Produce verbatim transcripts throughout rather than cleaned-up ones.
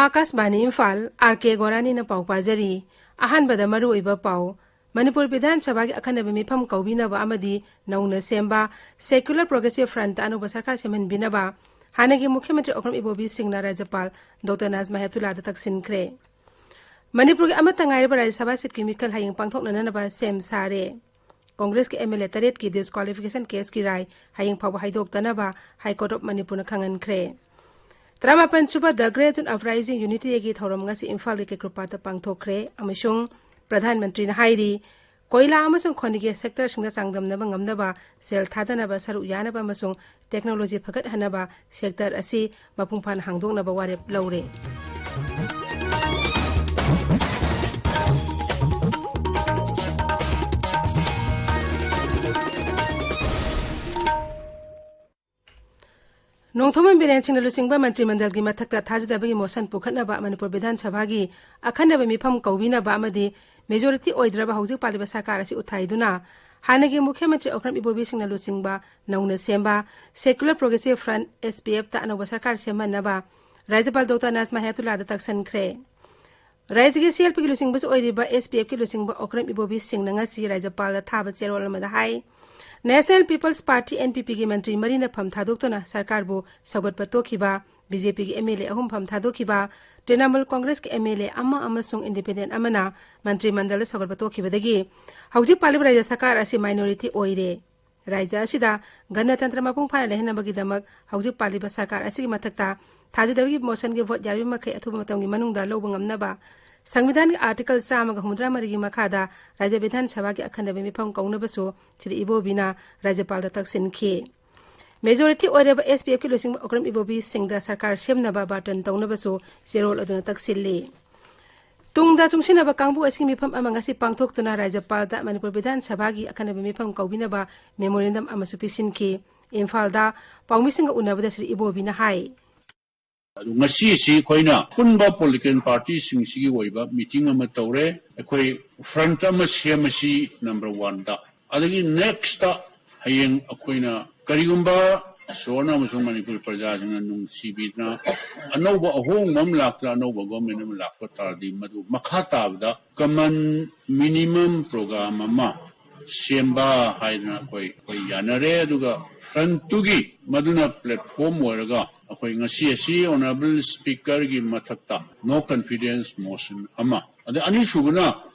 ꯑꯥꯀꯥꯁꯕꯥꯅꯤ Imphal, R ꯀꯦ ꯒꯣꯔꯥꯅꯤꯅ ꯄꯥꯎ ꯄꯥꯖꯔꯤ꯫ ꯑꯍꯥꯟꯕꯗ ꯃꯔꯨꯑꯣꯏꯕ ꯄꯥꯎ꯫ ꯃꯅꯤꯄꯨꯔ ꯕꯤꯙꯥꯟ ꯁꯚꯥꯒꯤ ꯑꯈꯟꯅꯕ ꯃꯤꯐꯝ ꯀꯧꯕꯤꯅꯕ ꯑꯃꯗꯤ ꯅꯧꯅ ꯁꯦꯝꯕ Secular Progressive Front ꯑꯅꯧꯕ ꯁꯔꯀꯥꯔ ꯁꯦꯝꯍꯟꯕꯤꯅꯕ ꯍꯥꯟꯅꯒꯤ ꯃꯨꯈ꯭ꯌ ꯃꯟꯇ꯭ꯔꯤ ꯑꯣꯀ꯭ꯔꯝ ꯏꯕꯣꯕꯤ ꯁꯤꯡꯅ ꯔꯥꯖ꯭ꯌꯄꯥꯜ ꯗꯣꯛꯇꯔ ꯅꯥꯖꯃꯥ ꯍꯦꯞꯇꯨꯂꯥꯗ ꯇꯛꯁꯤꯟꯈ꯭ꯔꯦ꯫ ꯃꯅꯤꯄꯨꯔꯒꯤ ꯑꯃꯠꯇ ꯉꯥꯏꯔꯕ ꯔꯥꯖ꯭ꯌ ꯁꯚꯥ ꯁꯤꯠꯀꯤ ꯃꯤꯈꯜ ꯍꯌꯦꯡ ꯄꯥꯡꯊꯣꯛꯅꯅꯕ ꯁꯦꯝ ꯁꯥꯔꯦ꯫ ꯀꯣꯡꯒ꯭ꯔꯦꯁꯀꯤ ꯑꯦꯝ ꯑꯦꯜ ꯑꯦ ꯇꯔꯦꯠꯀꯤ disqualification caseꯀꯤ ꯔꯥꯏ ꯍꯌꯦꯡ ꯐꯥꯎꯕ ꯍꯥꯏꯗꯣꯛꯇꯅꯕ High Court of ꯃꯅꯤꯄꯨꯔꯅ ꯈꯪꯍꯟꯈ꯭ꯔꯦ꯫ ꯇꯔꯥꯃꯥꯄꯟ ꯁꯨꯕ The Grassroots Uprising Unity Dayꯒꯤ ꯊꯧꯔꯝ ꯉꯁꯤ ꯏꯝꯐꯥꯜꯒꯤ ꯀꯦꯀ꯭ꯔꯨꯄꯥꯠꯇ ꯄꯥꯡꯊꯣꯛꯈ꯭ꯔꯦ ꯑꯃꯁꯨꯡ ꯄ꯭ꯔꯙꯥꯟ ꯃꯟꯇ꯭ꯔꯤꯅ ꯍꯥꯏꯔꯤ, ꯀꯣꯏꯂꯥ ꯑꯃꯁꯨꯡ ꯈꯣꯟꯒꯤ ꯁꯦꯛꯇꯔꯁꯤꯡꯗ ꯆꯥꯡꯗꯝꯅꯕ ꯉꯝꯅꯕ ꯁꯦꯜ ꯊꯥꯗꯅꯕ ꯁꯔꯨꯛ ꯌꯥꯅꯕ ꯑꯃꯁꯨꯡ technology ꯐꯒꯠꯍꯟꯅꯕ ꯁꯦꯛꯇꯔ ꯑꯁꯤ ꯃꯄꯨꯡ ꯐꯥꯅ ꯍꯥꯡꯗꯣꯛꯅꯕ ꯋꯥꯔꯦꯞ ꯂꯧꯔꯦ꯫ ꯅꯣꯡꯊꯣꯝꯕꯝ ꯕꯤꯔꯦꯟ ꯁꯤꯡꯅ ꯂꯨꯆꯤꯡꯕ ꯃꯟꯇ꯭ꯔꯤ ꯃꯟꯗꯜꯒꯤ ꯃꯊꯛꯇ ꯊꯥꯖꯗꯕꯒꯤ ꯃꯣꯁꯟ ꯄꯨꯈꯠꯅꯕ ꯃꯅꯤꯄꯨꯔ ꯕꯤꯙꯥꯟ ꯁꯚꯥꯒꯤ ꯑꯈꯟꯅꯕ ꯃꯤꯐꯝ ꯀꯧꯕꯤꯅꯕ ꯑꯃꯗꯤ majority ꯑꯣꯏꯗ꯭ꯔꯕ ꯍꯧꯖꯤꯛ ꯄꯥꯜꯂꯤꯕ ꯁꯔꯀꯥꯔ ꯑꯁꯤ ꯎꯠꯊꯥꯏꯗꯨꯅ ꯍꯥꯟꯅꯒꯤ ꯃꯨꯈ꯭ꯌ ꯃꯟꯇ꯭ꯔꯤ ꯑꯣꯀ꯭ꯔꯝ ꯏꯕꯣꯕꯤ ꯁꯤꯡꯅ ꯂꯨꯆꯤꯡꯕ ꯅꯧꯅ ꯁꯦꯝꯕ Secular Progressive Front, S P F, ꯇ ꯑꯅꯧꯕ ꯁꯔꯀꯥꯔ ꯁꯦꯝꯍꯟꯅꯕ ꯔꯥꯖ꯭ꯌꯄꯥꯜ ꯗꯣꯛꯇꯔ ꯅꯥꯖꯃꯥ ꯍꯦꯞꯇꯨꯂꯥꯗ ꯇꯛꯁꯟꯈ꯭ꯔꯦ꯫ ꯔꯥꯖ꯭ꯌꯒꯤ C L P ꯒꯤ ꯂꯨꯆꯤꯡꯕꯁꯨ ꯑꯣꯏꯔꯤꯕ S P F ꯀꯤ ꯂꯨꯆꯤꯡꯕ ꯑꯣꯀ꯭ꯔꯝ ꯏꯕꯣꯕꯤ ꯁꯤꯡꯅ ꯉꯁꯤ ꯔꯥꯖ꯭ꯌꯄꯥꯜꯗ ꯊꯥꯕ ꯆꯦꯔꯣꯜ ꯑꯃꯗ ꯍꯥꯏ, National People's Party, N P P, ꯒꯤ ꯃꯟꯇ꯭ꯔꯤ ꯃꯔꯤꯅ ꯐꯝ ꯊꯥꯗꯣꯛꯇꯨꯅ ꯁꯔꯀꯥꯔꯕꯨ ꯁꯧꯒꯠꯄ ꯇꯣꯛꯈꯤꯕ, B J P ꯒꯤ M L A ꯑꯍꯨꯝ ꯐꯝ ꯊꯥꯗꯣꯛꯈꯤꯕ, ꯇ꯭ꯔꯤꯅꯥꯃꯨꯜ ꯀꯣꯡꯒ꯭ꯔꯦꯁꯀꯤ M L A ꯑꯃ ꯑꯃꯁꯨꯡ independent ꯑꯃꯅ ꯃꯟꯇ꯭ꯔꯤ ꯃꯟꯗꯜꯗ ꯁꯧꯒꯠꯄ ꯇꯣꯛꯈꯤꯕꯗꯒꯤ ꯍꯧꯖꯤꯛ ꯄꯥꯜꯂꯤꯕ ꯔꯥꯖ꯭ꯌ ꯁꯔꯀꯥꯔ ꯑꯁꯤ minority ꯑꯣꯏꯔꯦ꯫ ꯔꯥꯖ꯭ꯌ ꯑꯁꯤꯗ ꯒꯅꯇꯟꯇ꯭ꯔ ꯃꯄꯨꯡ ꯐꯥꯅ ꯂꯩꯍꯟꯅꯕꯒꯤꯗꯃꯛ ꯍꯧꯖꯤꯛ ꯄꯥꯜꯂꯤꯕ ꯁꯔꯀꯥꯔ ꯑꯁꯤꯒꯤ ꯃꯊꯛꯇ ꯊꯥꯖꯗꯕꯒꯤ ꯃꯣꯁꯟꯒꯤ ꯚꯣꯠ ꯌꯥꯔꯤꯕ ꯃꯈꯩ ꯑꯊꯨꯕ ꯃꯇꯝꯒꯤ ꯃꯅꯨꯡꯗ ꯂꯧꯕ ꯉꯝꯅꯕ ꯁꯪꯕꯤꯙꯥꯟꯒꯤ Article ꯆꯥꯝꯃꯒ ꯍꯨꯝꯐꯨꯇꯔꯥ ꯃꯔꯤꯒꯤ ꯃꯈꯥꯗ ꯔꯥꯖ꯭ꯌ ꯕꯤꯙꯥꯟ ꯁꯚꯥꯒꯤ ꯑꯈꯟꯅꯕ ꯃꯤꯐꯝ ꯀꯧꯅꯕꯁꯨ ꯁ꯭ꯔꯤ ꯏꯕꯣꯕꯤꯅ ꯔꯥꯖ꯭ꯌꯄꯥꯜꯗ ꯇꯛꯁꯤꯟꯈꯤ꯫ Majority ꯑꯣꯏꯔꯕ S P F ꯀꯤ ꯂꯨꯆꯤꯡꯕ ꯑꯣꯀ꯭ꯔꯝ ꯏꯕꯣꯕꯤ ꯁꯤꯡꯗ ꯁꯔꯀꯥꯔ ꯁꯦꯝꯅꯕ ꯕꯥꯔꯇꯟ ꯇꯧꯅꯕꯁꯨ ꯆꯦꯔꯣꯜ ꯑꯗꯨꯅ ꯇꯛꯁꯤꯜꯂꯤ꯫ ꯇꯨꯡꯗ ꯆꯨꯡꯁꯤꯟꯅꯕ ꯀꯥꯡꯕꯨ ꯑꯁꯤꯒꯤ ꯃꯤꯐꯝ ꯑꯃ ꯉꯁꯤ ꯄꯥꯡꯊꯣꯛꯇꯨꯅ ꯔꯥꯖ꯭ꯌꯄꯥꯜꯗ ꯃꯅꯤꯄꯨꯔ ꯕꯤꯙꯥꯟ ꯁꯚꯥꯒꯤ ꯑꯈꯟꯅꯕ ꯃꯤꯐꯝ ꯀꯧꯕꯤꯅꯕ memorandum ꯑꯃꯁꯨ ꯄꯤꯁꯤꯟꯈꯤ꯫ ꯏꯝꯐꯥꯜꯗ ꯄꯥꯎꯃꯤꯁꯤꯡꯒ ꯎꯅꯕꯗ ꯁ꯭ꯔꯤ ꯏꯕꯣꯕꯤꯅ ꯍꯥꯏ꯫ ꯑꯗꯨ ꯉꯁꯤ ꯑꯁꯤ ꯑꯩꯈꯣꯏꯅ ꯑꯄꯨꯟꯕ political partyꯁꯤꯡꯁꯤꯒꯤ ꯑꯣꯏꯕ meeting ꯑꯃ ꯇꯧꯔꯦ꯫ ꯑꯩꯈꯣꯏ front ꯑꯃ ꯁꯦꯝꯃꯁꯤ number oneꯗ꯫ ꯑꯗꯒꯤ nextꯇ ꯍꯌꯦꯡ ꯑꯩꯈꯣꯏꯅ ꯀꯔꯤꯒꯨꯝꯕ ꯏꯁꯣꯔꯅ ꯑꯃꯁꯨꯡ ꯃꯅꯤꯄꯨꯔ ꯄ꯭ꯔꯖꯥꯁꯤꯡꯅ ꯅꯨꯡꯁꯤꯕꯤꯗꯨꯅ ꯑꯅꯧꯕ ꯑꯍꯣꯡꯕ ꯑꯃ ꯂꯥꯛꯇꯅ ꯑꯅꯧꯕ ꯒꯣꯔꯃꯦꯟ ꯑꯃ ꯂꯥꯛꯄ ꯇꯥꯔꯗꯤ ꯃꯗꯨ ꯃꯈꯥ ꯇꯥꯕꯗ ꯀꯃꯟ ꯃꯤꯅꯤꯃꯝ ꯄ꯭ꯔꯣꯒ꯭ꯔꯥꯝ ꯑꯃ ꯁꯦꯝꯕ ꯍꯥꯏꯗꯅ ꯑꯩꯈꯣꯏ ꯑꯩꯈꯣꯏ ꯌꯥꯅꯔꯦ꯫ ꯑꯗꯨꯒ ꯐ꯭ꯔꯟꯠꯇꯨꯒꯤ ꯃꯗꯨꯅ ꯄ꯭ꯂꯦꯠꯐꯣꯝ ꯑꯣꯏꯔꯒ ꯑꯩꯈꯣꯏ ꯉꯁꯤ ꯑꯁꯤ ꯑꯣꯅꯔꯦꯕꯜ ꯁ꯭ꯄꯤꯀꯔꯒꯤ ꯃꯊꯛꯇ ꯅꯣ ꯀꯟꯐꯤꯗꯦꯟꯁ ꯃꯣꯁꯟ ꯑꯃ, ꯑꯗ ꯑꯅꯤꯁꯨꯕꯅ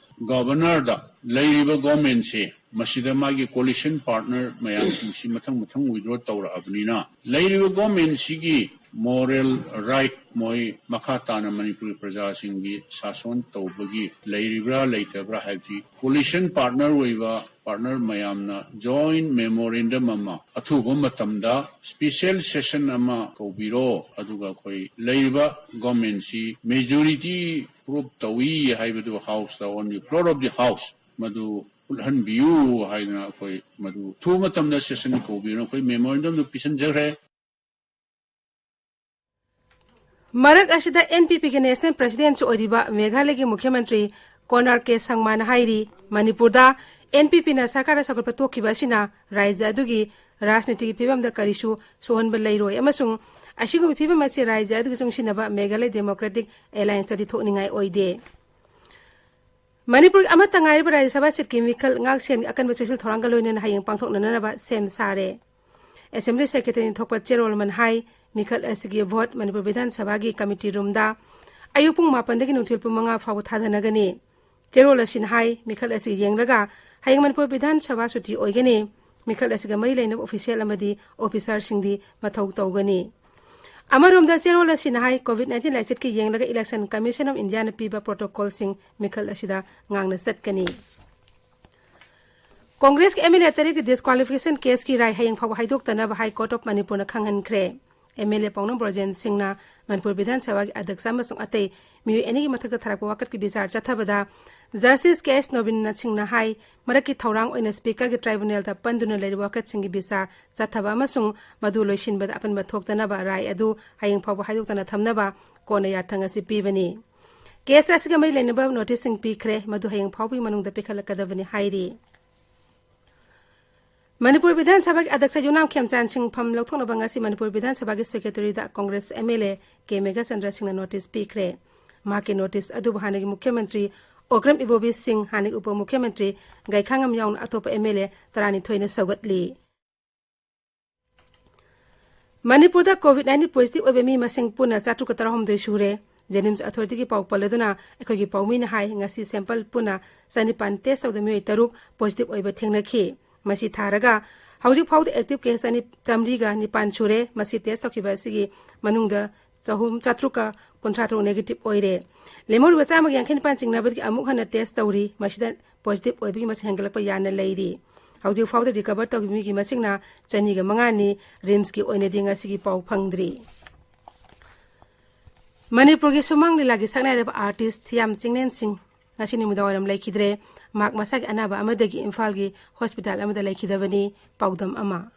ꯒꯚꯔꯅꯔꯗ ꯂꯩꯔꯤꯕ ꯒꯣꯔꯃꯦꯟꯁꯦ ꯃꯁꯤꯗ ꯃꯥꯒꯤ ꯀꯣꯂꯤꯁꯟ ꯄꯥꯔꯠꯅꯔ ꯃꯌꯥꯝꯁꯤꯡꯁꯤ ꯃꯊꯪ ꯃꯊꯪ ꯋꯤꯗ꯭ꯔꯣ ꯇꯧꯔꯛꯑꯕꯅꯤꯅ ꯂꯩꯔꯤꯕ ꯒꯣꯔꯃꯦꯟꯁꯤꯒꯤ ꯃꯣꯔꯦꯜ ꯔꯥꯏꯠ ꯃꯣꯏ ꯃꯈꯥ ꯇꯥꯅ ꯃꯅꯤꯄꯨꯔꯤ ꯄ꯭ꯔꯖꯥꯁꯤꯡꯒꯤ ꯁꯥꯁꯣꯟ ꯇꯧꯕꯒꯤ ꯂꯩꯔꯤꯕ꯭ꯔꯥ ꯂꯩꯇꯕ꯭ꯔꯥ ꯍꯥꯏꯕꯁꯤ ꯀꯣꯂꯤꯁꯟ ꯄꯥꯔꯠꯅꯔ ꯑꯣꯏꯕ ꯄꯥꯔꯠꯅꯔ ꯃꯌꯥꯝꯅ ꯖꯣꯏꯟ ꯃꯦꯃꯣꯔꯦꯟꯗꯝ ꯑꯃ ꯑꯊꯨꯕ ꯃꯇꯝꯗ ꯁ꯭ꯄꯤꯁꯦꯜ ꯁꯦꯁꯟ ꯑꯃ ꯀꯧꯕꯤꯔꯣ, ꯑꯗꯨꯒ ꯑꯩꯈꯣꯏ ꯂꯩꯔꯤꯕ ꯒꯣꯔꯃꯦꯟꯁꯤ ꯃꯦꯖꯣꯔꯤꯇꯤ ꯄ꯭ꯔꯨꯞ ꯇꯧꯏ ꯍꯥꯏꯕꯗꯨ ꯍꯥꯎꯁꯇ on the floor of the house ꯃꯗꯨ ꯎꯠꯍꯟꯕꯤꯌꯨ ꯍꯥꯏꯗꯅ ꯑꯩꯈꯣꯏ ꯃꯗꯨ ꯊꯨꯕ ꯃꯇꯝꯗ ꯁꯦꯁꯟ ꯀꯧꯕꯤꯌꯨꯅ ꯑꯩꯈꯣꯏ ꯃꯦꯃꯣꯔꯦꯟꯗꯝꯗꯨ ꯄꯤꯁꯤꯟꯖꯈ꯭ꯔꯦ꯫ ꯃꯔꯛ ꯑꯁꯤꯗ ꯑꯦꯟ ꯄꯤ ꯄꯤꯒꯤ ꯅꯦꯁꯅꯦꯜ ꯄ꯭ꯔꯁꯤꯗꯦꯟꯁꯨ ꯑꯣꯏꯔꯤꯕ ꯃꯦꯘꯥꯂꯌꯒꯤ ꯃꯨꯈ꯭ꯌ ꯃꯟꯇ꯭ꯔꯤ ꯀꯣꯅꯥꯔ ꯀꯦ ꯁꯪꯃꯥꯅ ꯍꯥꯏꯔꯤ, ꯃꯅꯤꯄꯨꯔꯗ ꯑꯦꯟ ꯄꯤ ꯄꯤꯅ ꯁꯔꯀꯥꯔ ꯁꯧꯒꯠꯄ ꯇꯣꯛꯈꯤꯕ ꯑꯁꯤꯅ ꯔꯥꯖ꯭ꯌ ꯑꯗꯨꯒꯤ ꯔꯥꯖꯅꯤꯇꯤꯒꯤ ꯐꯤꯕꯝꯗ ꯀꯔꯤꯁꯨ ꯁꯣꯛꯍꯟꯕ ꯂꯩꯔꯣꯏ ꯑꯃꯁꯨꯡ ꯑꯁꯤꯒꯨꯝꯕ ꯐꯤꯕꯝ ꯑꯁꯤ ꯔꯥꯖ꯭ꯌ ꯑꯗꯨꯒꯤ ꯆꯨꯡꯁꯤꯟꯅꯕ ꯃꯦꯘꯥꯂꯌ ꯗꯦꯃꯣꯀ꯭ꯔꯦꯇꯤꯛ ꯑꯦꯂꯥꯏꯟꯁꯇꯗꯤ ꯊꯣꯛꯅꯤꯡꯉꯥꯏ ꯑꯣꯏꯗꯦ꯫ ꯃꯅꯤꯄꯨꯔꯒꯤ ꯑꯃꯠꯇ ꯉꯥꯏꯔꯕ ꯔꯥꯖ꯭ꯌ ꯁꯚꯥ ꯁꯤꯠꯀꯤ ꯃꯤꯈꯜ ꯉꯥꯛꯁꯦꯟꯒꯤ ꯑꯀꯟꯕ ꯆꯦꯛꯁꯤꯜ ꯊꯧꯔꯥꯡꯒ ꯂꯣꯏꯅꯅ ꯍꯌꯦꯡ ꯄꯥꯡꯊꯣꯛꯅꯅꯕ ꯁꯦꯝ ꯁꯥꯔꯦ꯫ ꯑꯦꯁꯦꯝꯕ꯭ꯂꯤ ꯁꯦꯀ꯭ꯔꯦꯇꯔꯤꯅ ꯊꯣꯛꯄ ꯆꯦꯔꯣꯜ ꯑꯃꯅ ꯍꯥꯏ, ꯃꯤꯈꯜ ꯑꯁꯤꯒꯤ ꯚꯣꯠ ꯃꯅꯤꯄꯨꯔ ꯕꯤꯙꯥꯟ ꯁꯚꯥꯒꯤ ꯀꯃꯤꯇꯤ ꯔꯨꯝꯗ ꯑꯌꯨꯛ ꯄꯨꯡ ꯃꯥꯄꯟꯗꯒꯤ ꯅꯨꯡꯊꯤꯜ ꯄꯨꯡ ꯃꯉꯥ ꯐꯥꯎꯕ ꯊꯥꯗꯅꯒꯅꯤ꯫ ꯆꯦꯔꯣꯜ ꯑꯁꯤꯅ ꯍꯥꯏ, ꯃꯤꯈꯜ ꯑꯁꯤ ꯌꯦꯡꯂꯒ ꯍꯌꯦꯡ ꯃꯅꯤꯄꯨꯔ ꯕꯤꯙꯥꯟ ꯁꯚꯥ ꯁꯨꯇꯤ ꯑꯣꯏꯒꯅꯤ꯫ ꯃꯤꯈꯜ ꯑꯁꯤꯒ ꯃꯔꯤ ꯂꯩꯅꯕ ꯑꯣꯐꯤꯁꯤꯌꯦꯜ ꯑꯃꯗꯤ ꯑꯣꯐꯤꯁꯥꯔꯁꯤꯡꯗꯤ ꯃꯊꯧ ꯇꯧꯒꯅꯤ꯫ ꯑꯃꯔꯣꯝꯗ ꯆꯦꯔꯣꯜ ꯑꯁꯤꯅ ꯍꯥꯏ, ꯀꯣꯚꯤꯗ ꯅꯥꯏꯟꯇꯤꯟ ꯂꯥꯏꯆꯠꯀꯤ ꯌꯦꯡꯂꯒ ꯏꯂꯦꯛꯁꯟ ꯀꯃꯤꯁꯟ ꯑꯣꯐ ꯏꯟꯗꯤꯌꯥꯅ ꯄꯤꯕ ꯄ꯭ꯔꯣꯇꯣꯀꯣꯜꯁꯤꯡ ꯃꯤꯈꯜ ꯑꯁꯤꯗ ꯉꯥꯛꯅ ꯆꯠꯀꯅꯤ꯫ ꯀꯣꯡꯒ꯭ꯔꯦꯁꯀꯤ ꯑꯦꯝ ꯑꯦꯜ ꯑꯦ ꯇꯔꯦꯠꯀꯤ ꯗꯤꯁꯀ꯭ꯋꯥꯂꯤꯐꯤꯀꯦꯁꯟ ꯀꯦꯁꯀꯤ ꯔꯥꯏ ꯍꯌꯦꯡ ꯐꯥꯎꯕ ꯍꯥꯏꯗꯣꯛꯇꯅꯕ ꯍꯥꯏ ꯀꯣꯔꯠ ꯑꯣꯐ ꯃꯅꯤꯄꯨꯔꯅ ꯈꯪꯍꯟꯈ꯭ꯔꯦ꯫ ꯑꯦꯝ ꯑꯦꯜ ꯑꯦ ꯄꯥꯎꯅꯝ ꯕ꯭ꯔꯣꯖꯦꯟ ꯁꯤꯡꯅ ꯃꯅꯤꯄꯨꯔ ꯕꯤꯙꯥꯟ ꯁꯚꯥꯒꯤ ꯑꯗ꯭ꯌꯛꯁ ꯑꯃꯁꯨꯡ ꯑꯇꯩ ꯃꯤꯑꯣꯏ ꯑꯅꯤꯒꯤ ꯃꯊꯛꯇ ꯊꯥꯔꯛꯄ ꯋꯥꯀꯠꯀꯤ ꯕꯤꯆꯥꯔ ꯆꯠꯊꯕꯗ ꯖꯁꯇꯤꯁ ꯀꯦ ꯑꯦꯁ ꯅꯣꯕꯤꯟꯅ ꯁꯤꯡꯅ ꯍꯥꯏ, ꯃꯔꯛꯀꯤ ꯊꯧꯔꯥꯡ ꯑꯣꯏꯅ ꯁ꯭ꯄꯤꯀꯔꯒꯤ ꯇ꯭ꯔꯥꯏꯕꯨꯅꯦꯜꯗ ꯄꯟꯗꯨꯅ ꯂꯩꯔꯤꯕ ꯋꯥꯀꯠꯁꯤꯡꯒꯤ ꯕꯤꯆꯥꯔ ꯆꯠꯊꯕ ꯑꯃꯁꯨꯡ ꯃꯗꯨ ꯂꯣꯏꯁꯤꯟꯕꯗ ꯑꯄꯟꯕ ꯊꯣꯛꯇꯅꯕ ꯔꯥꯏ ꯑꯗꯨ ꯍꯌꯦꯡ ꯐꯥꯎꯕ ꯍꯥꯏꯗꯣꯛꯇꯅ ꯊꯝꯅꯕ ꯀꯣꯟꯅ ꯌꯥꯊꯪ ꯑꯁꯤ ꯄꯤꯕꯅꯤ꯫ ꯀꯦꯁ ꯑꯁꯤꯒ ꯃꯔꯤ ꯂꯩꯅꯕ ꯅꯣꯇꯤꯁꯁꯤꯡ ꯄꯤꯈ꯭ꯔꯦ, ꯃꯗꯨ ꯍꯌꯦꯡ ꯐꯥꯎꯕꯒꯤ ꯃꯅꯨꯡꯗ ꯄꯤꯈꯠꯂꯛꯀꯗꯕꯅꯤ ꯍꯥꯏꯔꯤ꯫ ꯃꯅꯤꯄꯨꯔ ꯕꯤꯙꯥꯟ ꯁꯚꯥꯒꯤ ꯑꯗ꯭ꯌꯛꯁ ꯌꯨꯅꯥꯝ ꯈꯦꯝꯆꯥꯟ ꯁꯤꯡ ꯐꯝ ꯂꯧꯊꯣꯛꯅꯕ ꯉꯁꯤ ꯃꯅꯤꯄꯨꯔ ꯕꯤꯙꯥꯟ ꯁꯚꯥꯒꯤ ꯁꯦꯀ꯭ꯔꯦꯇꯔꯤꯗ Congress M L A K Meghachandra ꯁꯤꯡꯅ ꯅꯣꯇꯤꯁ ꯄꯤꯈ꯭ꯔꯦ꯫ ꯃꯍꯥꯛꯀꯤ ꯅꯣꯇꯤꯁ ꯑꯗꯨꯕꯨ ꯍꯥꯟꯅꯒꯤ ꯃꯨꯈ꯭ꯌꯃꯟꯇ꯭ꯔꯤ ꯑꯣꯀ꯭ꯔꯝ ꯏꯕꯣꯕꯤ ꯁꯤꯡ, ꯍꯥꯟꯅꯒꯤ ꯎꯄ ꯃꯨꯈ꯭ꯌꯃꯟꯇ꯭ꯔꯤ ꯒꯥꯏꯈꯥꯉꯝ ꯌꯥꯎꯅ ꯑꯇꯣꯞꯄ ꯑꯦꯝ ꯑꯦꯜ ꯑꯦ ꯇꯔꯥꯅꯤꯊꯣꯏꯅ ꯁꯧꯒꯠꯂꯤ꯫ ꯃꯅꯤꯄꯨꯔꯗ ꯀꯣꯚꯤꯗ ꯅꯥꯏꯟꯇꯤꯟ ꯄꯣꯖꯤꯇꯤꯚ ꯑꯣꯏꯕ ꯃꯤ ꯃꯁꯤꯡ ꯄꯨꯟꯅ ꯆꯥꯇ꯭ꯔꯨꯛꯀ ꯇꯔꯥꯍꯨꯝꯗꯣꯏ ꯁꯨꯔꯦ꯫ ꯖꯦꯅꯤꯝꯁ ꯑꯊꯣꯔꯤꯇꯤꯒꯤ ꯄꯥꯎ ꯄꯜꯂꯗꯨꯅ ꯑꯩꯈꯣꯏꯒꯤ ꯄꯥꯎꯃꯤꯅ ꯍꯥꯏ, ꯉꯁꯤ ꯁꯦꯝꯄꯜ ꯄꯨꯟꯅ ꯆꯅꯤꯄꯥꯟ ꯇꯦꯁ ꯇꯧꯗ ꯃꯤꯑꯣꯏ ꯇꯔꯨꯛ ꯄꯣꯖꯤꯇꯤꯚ ꯑꯣꯏꯕ ꯊꯦꯡꯅꯈꯤ꯫ ꯃꯁꯤ ꯊꯥꯔꯒ ꯍꯧꯖꯤꯛ ꯐꯥꯎꯗ ꯑꯦꯛꯇꯤꯚ ꯀꯦꯁ ꯆꯥꯝꯃꯔꯤꯒ ꯅꯤꯄꯥꯟ ꯁꯨꯔꯦ꯫ ꯃꯁꯤ ꯇꯦꯁ ꯇꯧꯈꯤꯕ ꯑꯁꯤꯒꯤ ꯃꯅꯨꯡꯗ ꯆꯍꯨꯝ, ꯆꯥꯇ꯭ꯔꯨꯛꯀ ꯀꯨꯟꯊ꯭ꯔꯥ ꯇꯔꯨꯛ ꯅꯦꯒꯦꯇꯤꯚ ꯑꯣꯏꯔꯦ꯫ ꯂꯦꯝꯍꯧꯔꯤꯕ ꯆꯥꯝꯃꯒ ꯌꯥꯡꯈꯩ ꯅꯤꯄꯥꯟ ꯆꯤꯡꯅꯕꯗꯒꯤ ꯑꯃꯨꯛ ꯍꯟꯅ ꯇꯦꯁ ꯇꯧꯔꯤ꯫ ꯃꯁꯤꯗ ꯄꯣꯖꯤꯇꯤꯚ ꯑꯣꯏꯕꯒꯤ ꯃꯁꯤꯡ ꯍꯦꯟꯒꯠꯂꯛꯄ ꯌꯥꯅ ꯂꯩꯔꯤ꯫ ꯍꯧꯖꯤꯛ ꯐꯥꯎꯗ ꯔꯤꯀꯚꯔ ꯇꯧꯈꯤꯕ ꯃꯤꯒꯤ ꯃꯁꯤꯡꯅ ꯆꯅꯤꯒ ꯃꯉꯥꯅꯤ꯫ ꯔꯤꯝꯁꯀꯤ ꯑꯣꯏꯅꯗꯤ ꯉꯁꯤꯒꯤ ꯄꯥꯎ ꯐꯪꯗ꯭ꯔꯤ꯫ ꯃꯅꯤꯄꯨꯔꯒꯤ ꯁꯨꯃꯥꯡ ꯂꯤꯂꯥꯒꯤ ꯁꯛꯅꯥꯏꯔꯕ ꯑꯥꯔꯇꯤꯁ ꯊꯤꯌꯥꯝ ꯆꯤꯡꯂꯦꯟ ꯁꯤꯡ ꯉꯁꯤ ꯅꯨꯃꯤꯗꯥꯡꯋꯥꯏꯔꯝ ꯂꯩꯈꯤꯗ꯭ꯔꯦ꯫ ꯃꯍꯥꯛ ꯃꯁꯥꯒꯤ ꯑꯅꯥꯕ ꯑꯃꯗꯒꯤ ꯏꯝꯐꯥꯜꯒꯤ ꯍꯣꯁꯄꯤꯇꯥꯜ ꯑꯃꯗ ꯂꯩꯈꯤꯗꯕꯅꯤ꯫ ꯄꯥꯎꯗꯝ ꯑꯃ꯫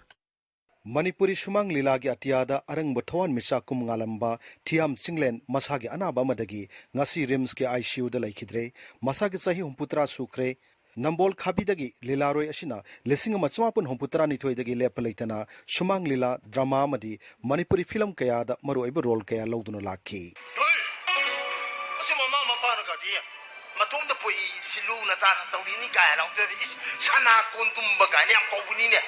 ꯃꯅꯤꯄꯨꯔꯤ ꯁꯨꯃꯥꯡ ꯂꯤꯂꯥꯒꯤ ꯑꯇꯤꯌꯥꯗ ꯑꯔꯪꯕ ꯊꯋꯥꯟꯃꯤꯆꯥꯛ ꯀꯨꯝ ꯉꯥꯜꯂꯝꯕ ꯊꯤꯌꯥꯝ ꯆꯤꯡꯂꯦꯟ ꯃꯁꯥꯒꯤ ꯑꯅꯥꯕ ꯑꯃꯗꯒꯤ ꯉꯁꯤ ꯔꯤꯝꯁꯀꯤ ꯑꯥꯏ ꯁꯤ ꯌꯨꯗ ꯂꯩꯈꯤꯗ꯭ꯔꯦ꯫ ꯃꯁꯥꯒꯤ ꯆꯍꯤ ꯍꯨꯝꯐꯨꯇꯔꯥ ꯁꯨꯈ꯭ꯔꯦ꯫ ꯅꯝꯕꯣꯜ ꯈꯥꯕꯤꯗꯒꯤ ꯂꯤꯂꯥꯔꯣꯏ ꯑꯁꯤꯅ ꯂꯤꯁꯤꯡ ꯑꯃ ꯆꯃꯥꯄꯟ ꯍꯨꯝꯐꯨꯇꯔꯥꯅꯤꯊꯣꯏꯗꯒꯤ ꯂꯦꯞꯄ ꯂꯩꯇꯅ ꯁꯨꯃꯥꯡ ꯂꯤꯂꯥ, ꯗ꯭ꯔꯃꯥ ꯑꯃꯗꯤ ꯃꯅꯤꯄꯨꯔꯤ ꯐꯤꯂꯝ ꯀꯌꯥꯗ ꯃꯔꯨꯑꯣꯏꯕ ꯔꯣꯜ ꯀꯌꯥ ꯂꯧꯗꯨꯅ ꯂꯥꯛꯈꯤ꯫ ꯍꯣꯏ! ꯃꯁꯤ ꯃꯃꯥ ꯃꯄꯥꯅꯒꯗꯤ ꯃꯇꯣꯝꯗ ꯄꯣꯛꯏ, ꯁꯤꯜꯂꯨ ꯅꯇꯥꯅ ꯇꯧꯔꯤꯅꯤ ꯀꯥꯏꯅ ꯂꯥꯎꯊꯣꯔꯛꯏ꯫ ꯏꯁ, ꯁꯅꯥ ꯀꯣꯟ ꯇꯨꯝꯕ ꯀꯥꯏꯅ ꯌꯥꯝ ꯀꯧꯕꯅꯤꯅꯦ꯫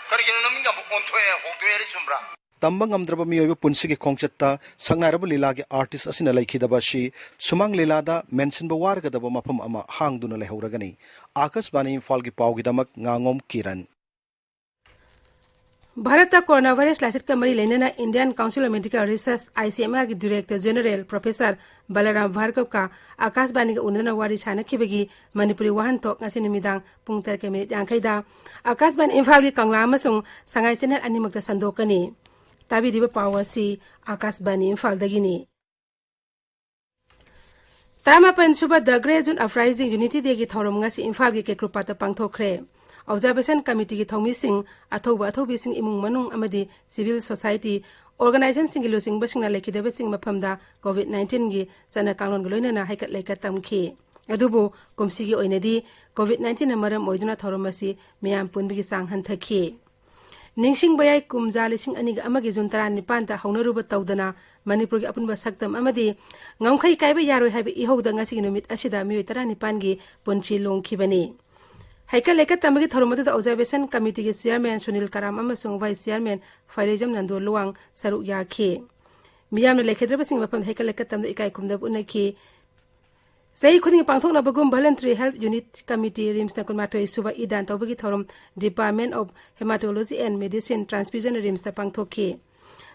ꯀꯔꯤꯒꯤꯅꯣ ꯅꯃꯤꯡ ꯑꯃꯨꯛ ꯑꯣꯟꯊꯣꯛꯑꯦ, ꯍꯣꯡꯗꯣꯛꯑꯦ ꯍꯥꯏꯔꯤꯁꯨꯝꯕ꯭ꯔꯥ? ꯇꯝꯕ ꯉꯝꯗ꯭ꯔꯕ ꯃꯤꯑꯣꯏꯕ ꯄꯨꯟꯁꯤꯒꯤ ꯈꯣꯡꯆꯠꯇ ꯁꯛꯅꯥꯏꯔꯕ ꯂꯤꯂꯥꯒꯤ ꯑꯥꯔꯇꯤꯁ ꯑꯁꯤꯅ ꯂꯩꯈꯤꯗꯕ ꯑꯁꯤ ꯁꯨꯃꯥꯡ ꯂꯤꯂꯥꯗ ꯃꯦꯟꯁꯤꯟꯕ ꯋꯥꯔꯒꯗꯕ ꯃꯐꯝ ꯑꯃ ꯍꯥꯡꯗꯨꯅ ꯂꯩꯍꯧꯔꯒꯅꯤ꯫ ꯑꯥꯀꯥꯁꯕꯥꯅꯤ ꯏꯝꯐꯥꯜꯒꯤ ꯄꯥꯎꯒꯤꯗꯃꯛ ꯉꯥꯉꯣꯝ ꯀꯤꯔꯟ꯫ ꯚꯥꯔꯠꯇ ꯀꯣꯔꯣꯅꯥ ꯚꯥꯏꯔꯁ ꯂꯥꯏꯆꯠꯀ ꯃꯔꯤ ꯂꯩꯅꯅ Indian Council of Medical Research, I C M R ꯒꯤ ꯗꯤꯔꯦꯛꯇꯔ ꯖꯦꯅꯔꯦꯜ ꯄ꯭ꯔꯣꯐꯦꯁꯔ ꯕꯂꯔꯥꯝ ꯚꯥꯔꯒꯕꯀ ꯑꯥꯀꯥꯁꯕꯥꯅꯤꯒ ꯎꯅꯗꯨꯅ ꯋꯥꯔꯤ ꯁꯥꯅꯈꯤꯕꯒꯤ ꯃꯅꯤꯄꯨꯔꯤ ꯋꯥꯍꯟꯊꯣꯛ ꯉꯁꯤ ꯅꯨꯃꯤꯗꯥꯡ ꯄꯨꯡ ꯇꯔꯦꯠꯀ ꯃꯤꯅꯤꯠ ꯌꯥꯡꯈꯩꯗ ꯑꯥꯀꯥꯁꯕꯥꯅꯤ ꯏꯝꯐꯥꯜꯒꯤ ꯀꯪꯂꯥ ꯑꯃꯁꯨꯡ ꯁꯉꯥꯏ ꯆꯦꯅꯦꯜ ꯑꯅꯤꯃꯛꯇ ꯁꯟꯗꯣꯛꯀꯅꯤ꯫ ꯇꯥꯕꯤꯔꯤꯕ ꯄꯥꯎ ꯑꯁꯤ ꯑꯥꯀꯥꯁꯕꯥꯅꯤ ꯏꯝꯐꯥꯜꯗꯒꯤꯅꯤ꯫ ꯇꯔꯥꯃꯥꯄꯟ ꯁꯨꯕ The Great June Uprising Unity Day ꯒꯤ ꯊꯧꯔꯝ ꯉꯁꯤ ꯏꯝꯐꯥꯜꯒꯤ ꯀꯦꯀ꯭ꯔꯨꯄꯥꯠꯇ ꯄꯥꯡꯊꯣꯛꯈ꯭ꯔꯦ꯫ Observation Committee ꯒꯤ ꯊꯧꯃꯤꯁꯤꯡ, ꯑꯊꯧꯕ ꯑꯊꯧꯕꯤꯁꯤꯡ, ꯏꯃꯨꯡ ꯃꯅꯨꯡ ꯑꯃꯗꯤ civil society organization ꯁꯤꯡꯒꯤ ꯂꯨꯆꯤꯡꯕꯁꯤꯡꯅ ꯂꯩꯈꯤꯗꯕꯁꯤꯡ ꯃꯐꯝꯗ ꯀꯣꯚꯤꯗ ꯅꯥꯏꯟꯇꯤꯟꯒꯤ ꯆꯠꯅ ꯀꯥꯡꯂꯣꯟꯒ ꯂꯣꯏꯅꯅ ꯍꯩꯀꯠ ꯂꯩꯀꯠ ꯇꯝꯈꯤ꯫ ꯑꯗꯨꯕꯨ ꯀꯨꯝꯁꯤꯒꯤ ꯑꯣꯏꯅꯗꯤ COVID-19ꯅ ꯃꯔꯝ ꯑꯣꯏꯗꯨꯅ ꯊꯧꯔꯝ ꯑꯁꯤ ꯃꯤꯌꯥꯝ ꯄꯨꯟꯕꯒꯤ ꯆꯥꯡ ꯍꯟꯊꯈꯤ꯫ ꯅꯤꯡꯁꯤꯡꯕ ꯌꯥꯏ, ꯀꯨꯝꯖꯥ ꯂꯤꯁꯤꯡ ꯑꯅꯤꯒ ꯑꯃꯒꯤ ꯖꯨꯟ ꯇꯔꯥꯅꯤꯄꯥꯟꯗ ꯍꯧꯅꯔꯨꯕ ꯇꯧꯗꯅ ꯃꯅꯤꯄꯨꯔꯒꯤ ꯑꯄꯨꯟꯕ ꯁꯛꯇꯝ ꯑꯃꯗꯤ ꯉꯝꯈꯩ ꯀꯥꯏꯕ ꯌꯥꯔꯣꯏ ꯍꯥꯏꯕ ꯏꯍꯧꯗ ꯉꯁꯤꯒꯤ ꯅꯨꯃꯤꯠ ꯑꯁꯤꯗ ꯃꯤꯑꯣꯏ ꯇꯔꯥꯅꯤꯄꯥꯟꯒꯤ ꯄꯨꯟꯁꯤ ꯂꯣꯡꯈꯤꯕꯅꯤ꯫ ꯍꯩꯀꯠ ꯂꯩꯀꯠ ꯇꯝꯕꯒꯤ ꯊꯧꯔꯝ ꯑꯗꯨꯗ Observation Committeeꯒꯤ Chairman ꯁꯨꯅꯤꯜ ꯀꯔꯥꯝ ꯑꯃꯁꯨꯡ Vice Chairman ꯐꯥꯏꯔꯩꯖꯝ ꯅꯟꯗꯣ ꯂꯨꯋꯥꯡ ꯁꯔꯨꯛ ꯌꯥꯈꯤ꯫ ꯃꯤꯌꯥꯝꯅ ꯂꯩꯈꯤꯗ꯭ꯔꯕꯁꯤꯡꯒꯤ ꯃꯐꯝꯗ ꯍꯩꯀꯠ ꯂꯩꯀꯠ ꯇꯝꯗꯨꯅ ꯏꯀꯥꯏ ꯈꯨꯝꯅꯕ ꯎꯠꯅꯈꯤ꯫ ꯆꯍꯤ ꯈꯨꯗꯤꯡꯒꯤ ꯄꯥꯡꯊꯣꯛꯅꯕꯒꯨꯝ Voluntary Health Unit Committee, RIMSꯅ ꯀꯨꯟꯃꯥꯊꯣꯏ ꯁꯨꯕ ꯏ ꯗꯥꯟ ꯇꯧꯕꯒꯤ ꯊꯧꯔꯝ Department of Hematology and Medicine, Transfusion, RIMSꯇ ꯄꯥꯡꯊꯣꯛꯈꯤ꯫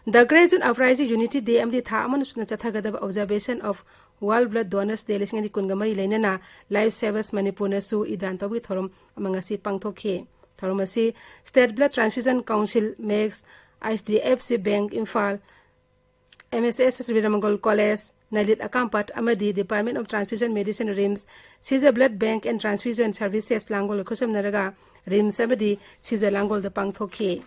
The Great June Uprising, Unity Day ꯑꯃꯗꯤ ꯊꯥ ꯑꯃ ꯁꯨꯞꯅ ꯆꯠꯊꯒꯗꯕ Observation of World Blood Donors Day ꯂꯤꯁꯤꯡ ꯑꯅꯤ ꯀꯨꯟꯒ ꯃꯔꯤ ꯂꯩꯅꯅ Life Savers ꯃꯅꯤꯄꯨꯔꯅꯁꯨ ꯏ ꯗꯥꯟ ꯇꯧꯕꯒꯤ ꯊꯧꯔꯝ ꯑꯃ ꯉꯁꯤ ꯄꯥꯡꯊꯣꯛꯈꯤ꯫ ꯊꯧꯔꯝ ꯑꯁꯤ State Blood Transfusion Council, MACS, HDFC Bank Imphal, MSSS ꯕꯤꯔꯃꯪꯒꯣꯜ College, ꯅꯂꯤꯠ ꯑꯀꯥꯝꯄꯥꯠ ꯑꯃꯗꯤ Department of Transfusion Medicine, RIMS, Sija Blood Bank and Transfusion Services ꯂꯥꯡꯒꯣꯜꯒ ꯈꯨꯠꯁꯝꯅꯔꯒ RIMS ꯑꯃꯗꯤ ꯁꯤꯖ ꯂꯥꯡꯒꯣꯜꯗ ꯄꯥꯡꯊꯣꯛꯈꯤ꯫